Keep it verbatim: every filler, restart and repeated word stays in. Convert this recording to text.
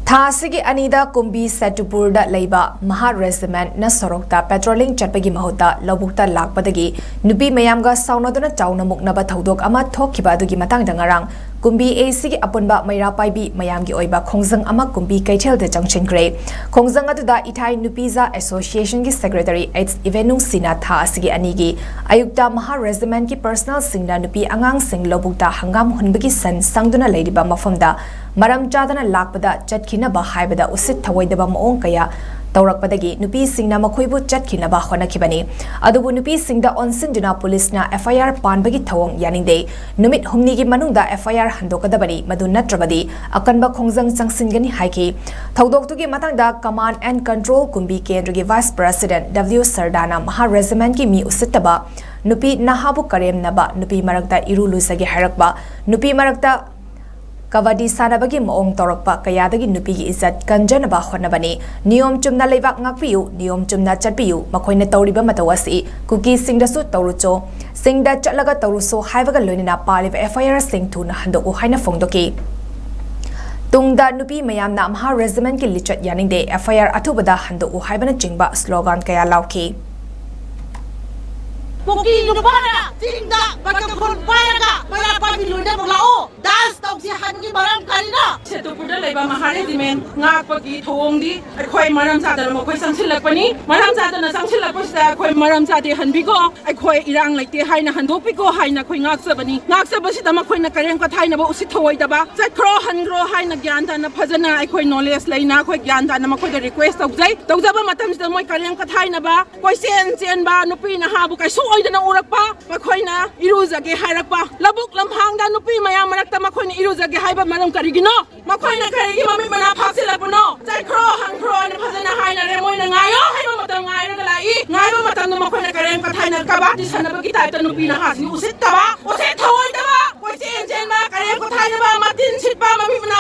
ꯊꯥ ꯑꯁꯤꯒꯤ ꯑꯅꯤꯗ ꯀꯨꯝꯕꯤ ꯁꯦꯇꯨꯄꯨꯔꯗ ꯂꯩꯕ ꯃꯍꯥ ꯔꯦꯖꯤꯃꯦꯟꯠꯅ ꯁꯣꯔꯣꯛꯇ ꯄꯦꯇ꯭ꯔꯣꯂꯤꯡ ꯆꯠꯄꯒꯤ ꯃꯍꯨꯠꯇ ꯂꯧꯕꯨꯛꯇ ꯂꯥꯛꯄꯗꯒꯤ ꯅꯨꯄꯤ ꯃꯌꯥꯝꯒ ꯁꯥꯎꯅꯗꯨꯅ ꯆꯥꯎꯅ ꯃꯨꯛꯅꯕ ꯊꯧꯗꯣꯛ ꯑꯃ ꯊꯣꯛꯈꯤꯕ ꯑꯗꯨꯒꯤ ꯃꯇꯥꯡꯗ ꯉꯔꯥꯡ ꯀꯨꯝꯕꯤ ꯑꯦꯁꯤꯒꯤ ꯑꯄꯨꯟꯕ ꯃꯩꯔꯥ ꯄꯥꯏꯕꯤ ꯃꯌꯥꯝꯒꯤ ꯑꯣꯏꯕ ꯈꯣꯡꯖꯪ ꯑꯃ ꯀꯨꯝꯕꯤ ꯀꯩꯊꯦꯜꯗ ꯆꯪꯁꯤꯟꯈ꯭ꯔꯦ꯫ ꯈꯣꯡꯖꯪ ꯑꯗꯨꯗ ꯏꯊꯥꯏ ꯅꯨꯄꯤꯖꯥ ꯑꯦꯁꯣꯁꯤꯌꯦꯁꯟꯒꯤ ꯁꯦꯀ꯭ꯔꯦꯇꯔꯤ ꯑꯩꯆ ꯏꯕꯦꯅꯨꯡꯁꯤꯅ ꯊꯥ ꯑꯁꯤꯒꯤ ꯑꯅꯤꯒꯤ ꯑꯌꯨꯛꯇ ꯃꯍꯥ ꯔꯦꯖꯤꯃꯦꯟꯠꯀꯤ ꯄꯔꯁꯅꯦꯜꯁꯤꯡꯅ ꯅꯨꯄꯤ ꯑꯉꯥꯡꯁꯤꯡ ꯂꯧꯕꯨꯛꯇ ꯍꯪꯒꯥꯝ ꯍꯨꯟꯕꯒꯤ ꯁꯟ ꯁꯪꯗꯨꯅ ꯂꯩꯔꯤꯕ ꯃꯐꯝꯗ ꯃꯔꯝ ꯆꯥꯗꯅ ꯂꯥꯛꯄꯗ ꯆꯠꯈꯤꯅꯕ ꯍꯥꯏꯕꯗ ꯎꯁꯤꯠ ꯊꯑꯣꯏꯗꯕ ꯃꯑꯣꯡ ꯀꯌꯥ ꯇꯧꯔꯛꯄꯗꯒꯤ ꯅꯨꯄꯤꯁꯤꯡꯅ ꯃꯈꯣꯏꯕꯨ ꯆꯠꯈꯤꯅꯕ ꯍꯣꯠꯅꯈꯤꯕꯅꯤ꯫ ꯑꯗꯨꯕꯨ ꯅꯨꯄꯤꯁꯤꯡꯗ ꯑꯣꯟꯁꯤꯟꯗꯨꯅ ꯄꯨꯂꯤꯁꯅ ꯑꯦꯐ ꯑꯥꯏ ꯑꯥꯔ ꯄꯥꯟꯕꯒꯤ ꯊꯧꯑꯣꯡ ꯌꯥꯅꯤꯡꯗꯦ꯫ ꯅꯨꯃꯤꯠ ꯍꯨꯝꯅꯤꯒꯤ ꯃꯅꯨꯡꯗ ꯑꯦꯐ ꯑꯥꯏ ꯑꯥꯔ ꯍꯟꯗꯣꯛꯀꯗꯕꯅꯤ, ꯃꯗꯨ ꯅꯠꯇ꯭ꯔꯕꯗꯤ ꯑꯀꯟꯕ ꯈꯣꯡꯖꯪ ꯆꯪꯁꯤꯟꯒꯅꯤ ꯍꯥꯏꯈꯤ꯫ ꯊꯧꯗꯣꯛꯇꯨꯒꯤ ꯃꯇꯥꯡꯗ ꯀꯃꯥꯟ ꯑꯦꯟ ꯀꯟꯇ꯭ꯔꯣꯜ ꯀꯨꯝꯕꯤ ꯀꯦꯟꯗ꯭ꯔꯒꯤ ꯚꯥꯏꯁ ꯄ꯭ꯔꯁꯤꯗꯦꯟꯠ ꯗꯕ꯭ꯂꯤꯎ ꯁꯔꯗꯥꯅ ꯃꯍꯥ ꯔꯦꯖꯤꯃꯦꯟꯠꯀꯤ ꯃꯤ ꯎꯁꯤꯠꯇꯕ, ꯅꯨꯄꯤ ꯅꯍꯥꯕꯨ ꯀꯔꯦꯝꯅꯕ, ꯅꯨꯄꯤ ꯃꯔꯛꯇ ꯏꯔꯨ ꯂꯨꯖꯒꯦ ꯍꯥꯏꯔꯛꯄ, ꯅꯨꯄꯤ ꯃꯔꯛꯇ ꯀꯕꯥꯗꯤ ꯁꯥꯟꯅꯕꯒꯤ ꯃꯑꯣꯡ ꯇꯧꯔꯛꯄ ꯀꯌꯥꯗꯒꯤ ꯅꯨꯄꯤꯒꯤ ꯏꯖꯠ ꯀꯟꯖꯅꯕ ꯍꯣꯠꯅꯕꯅꯤ꯫ ꯅꯤꯌꯣꯝ ꯆꯨꯝꯅ ꯂꯩꯕꯥꯛ ꯉꯥꯛꯄꯤꯌꯨ, ꯅꯤꯌꯣꯝ ꯆꯨꯝꯅ ꯆꯠꯄꯤꯌꯨ꯫ ꯃꯈꯣꯏꯅ ꯇꯧꯔꯤꯕ ꯃꯇꯧ ꯑꯁꯤ ꯀꯨꯀꯤꯁꯤꯡꯗꯁꯨ ꯇꯧꯔꯨꯆꯣ, ꯁꯤꯡꯗ ꯆꯠꯂꯒ ꯇꯧꯔꯨꯆꯣ ꯍꯥꯏꯕꯒ ꯂꯣꯏꯅꯅ ꯄꯥꯜꯂꯤꯕ ꯑꯦꯐ ꯑꯥꯏ ꯑꯥꯔꯁꯤꯡ ꯊꯨꯅ ꯍꯟꯗꯣꯛꯎ ꯍꯥꯏꯅ ꯐꯣꯡꯗꯣꯛꯈꯤ꯫ ꯇꯨꯡꯗ ꯅꯨꯄꯤ ꯃꯌꯥꯝꯅ ꯃꯍꯥ ꯔꯦꯖꯤꯃꯦꯟꯠꯀꯤ ꯂꯤꯆꯠ ꯌꯥꯅꯤꯡꯗꯦ, ꯑꯦꯐ ꯑꯥꯏ ꯑꯥꯔ ꯑꯊꯨꯕꯗ ꯍꯟꯗꯣꯛꯎ ꯍꯥꯏꯕꯅꯆꯤꯡꯕ ꯁ꯭ꯂꯣꯒꯥꯟ ꯀꯌꯥ ꯂꯥꯎꯈꯤ꯫ ꯀꯨꯀꯤ ꯅꯨꯄꯥꯅ ꯆꯤꯡꯗ ꯃꯥꯏꯀ꯭ꯔꯣꯐꯣꯟ ꯄꯥꯏꯔꯒ ꯃꯩꯔꯥ ꯄꯥꯏꯕꯤ ꯂꯣꯏꯅꯃꯛ ꯂꯥꯛꯑꯣ, ꯗꯥꯟꯁ ꯇꯧꯁꯤ ꯍꯥꯏꯕꯒꯤ ꯃꯔꯝ ꯀꯔꯤꯅꯣ? ꯁꯦꯇꯨꯄꯨꯔꯗ ꯂꯩꯕ ꯃꯍꯥ ꯔꯦꯖꯤꯃꯦꯟꯠ ꯉꯥꯛꯄꯒꯤ ꯊꯧꯑꯣꯡꯗꯤ ꯑꯩꯈꯣꯏ ꯃꯔꯝ ꯆꯥꯗꯅ ꯃꯈꯣꯏ ꯆꯪꯁꯤꯜꯂꯛꯄꯅꯤ꯫ ꯃꯔꯝ ꯆꯥꯗꯅ ꯆꯪꯁꯤꯜꯂꯛꯄꯁꯤꯗ ꯑꯩꯈꯣꯏ ꯃꯔꯝ ꯆꯥꯗꯦ ꯍꯟꯕꯤꯈꯣ, ꯑꯩꯈꯣꯏ ꯏꯔꯥꯡ ꯂꯩꯇꯦ ꯍꯥꯏꯅ ꯍꯟꯗꯣꯛꯄꯤꯈꯣ ꯍꯥꯏꯅ ꯑꯩꯈꯣꯏ ꯉꯥꯛꯆꯕꯅꯤ꯫ ꯉꯥꯛꯆꯕꯁꯤꯗ ꯃꯈꯣꯏꯅ ꯀꯔꯦꯝ ꯀꯊꯥꯏꯅꯕ, ꯎꯁꯤꯠ ꯊꯑꯣꯏꯗꯕ, ꯆꯠꯈ꯭ꯔꯣ ꯍꯟꯈ꯭ꯔꯣ ꯍꯥꯏꯅ ꯒ꯭ꯌꯥꯟ ꯇꯥꯅ ꯐꯖꯅ ꯑꯩꯈꯣꯏ ꯅꯣꯂꯦꯖ ꯂꯩꯅ ꯑꯩꯈꯣꯏ ꯒ꯭ꯌꯥꯟ ꯇꯥꯅ ꯃꯈꯣꯏꯗ ꯔꯤꯀ꯭ꯋꯦꯁ ꯇꯧꯖꯩ꯫ ꯇꯧꯖꯕ ꯃꯇꯝꯁꯤꯗ ꯃꯣꯏ ꯀꯔꯦꯝ ꯀꯊꯥꯏꯅꯕ, ꯀꯣꯏꯆꯦꯟ ꯆꯦꯟꯕ, ꯅꯨꯄꯤ ꯅꯍꯥꯕꯨ ꯀꯩꯁꯨ ꯑꯣꯏꯗꯅ ꯎꯔꯛꯄ, ꯃꯈꯣꯏꯅ ꯏꯔꯨꯖꯒꯦ ꯍꯥꯏꯔꯛꯄ, ꯂꯧꯕꯨꯛ ꯂꯝꯍꯥꯡꯗ ꯅꯨꯄꯤ ꯃꯌꯥꯝ ꯃꯔꯛꯇ ꯃꯈꯣꯏꯅ ꯏꯔꯨꯖꯒꯦ ꯍꯥꯏꯕ ꯃꯔꯝ ꯀꯔꯤꯒꯤꯅꯣ? ꯃꯈꯣꯏꯅ ꯀꯔꯤꯒꯤ ꯃꯃꯤꯠ ꯃꯅꯥ ꯐꯥꯛꯆꯤꯜꯂꯛꯄꯅꯣ? ꯆꯠꯈ꯭ꯔꯣ, ꯍꯟꯈ꯭ꯔꯣ ꯍꯥꯏꯅ ꯐꯖꯅ ꯍꯥꯏꯅꯔꯦ꯫ ꯃꯣꯏꯅ ꯉꯥꯏꯌꯣ ꯍꯥꯏꯕ ꯃꯇꯝ ꯉꯥꯏꯔꯒ ꯂꯥꯛꯏ꯫ ꯉꯥꯏꯕ ꯃꯇꯝꯗ ꯃꯈꯣꯏꯅ ꯀꯔꯦꯝ ꯀꯊꯥꯏꯅ ꯀꯕꯥꯗꯤ ꯁꯥꯟꯅꯕꯒꯤ ꯇꯥꯏꯞꯇ ꯅꯨꯄꯤ ꯅꯍꯥꯁꯤꯡ ꯎꯁꯤꯠꯇꯕ, ꯎꯁꯤꯠ ꯊꯑꯣꯏꯗꯕ, ꯀꯣꯏꯆꯦꯟ ꯆꯦꯟꯕ, ꯀꯔꯦꯝ ꯀꯊꯥꯏꯅꯕ, ꯃꯇꯤꯟ ꯁꯤꯠꯄ, ꯃꯃꯤꯠ ꯃꯅꯥ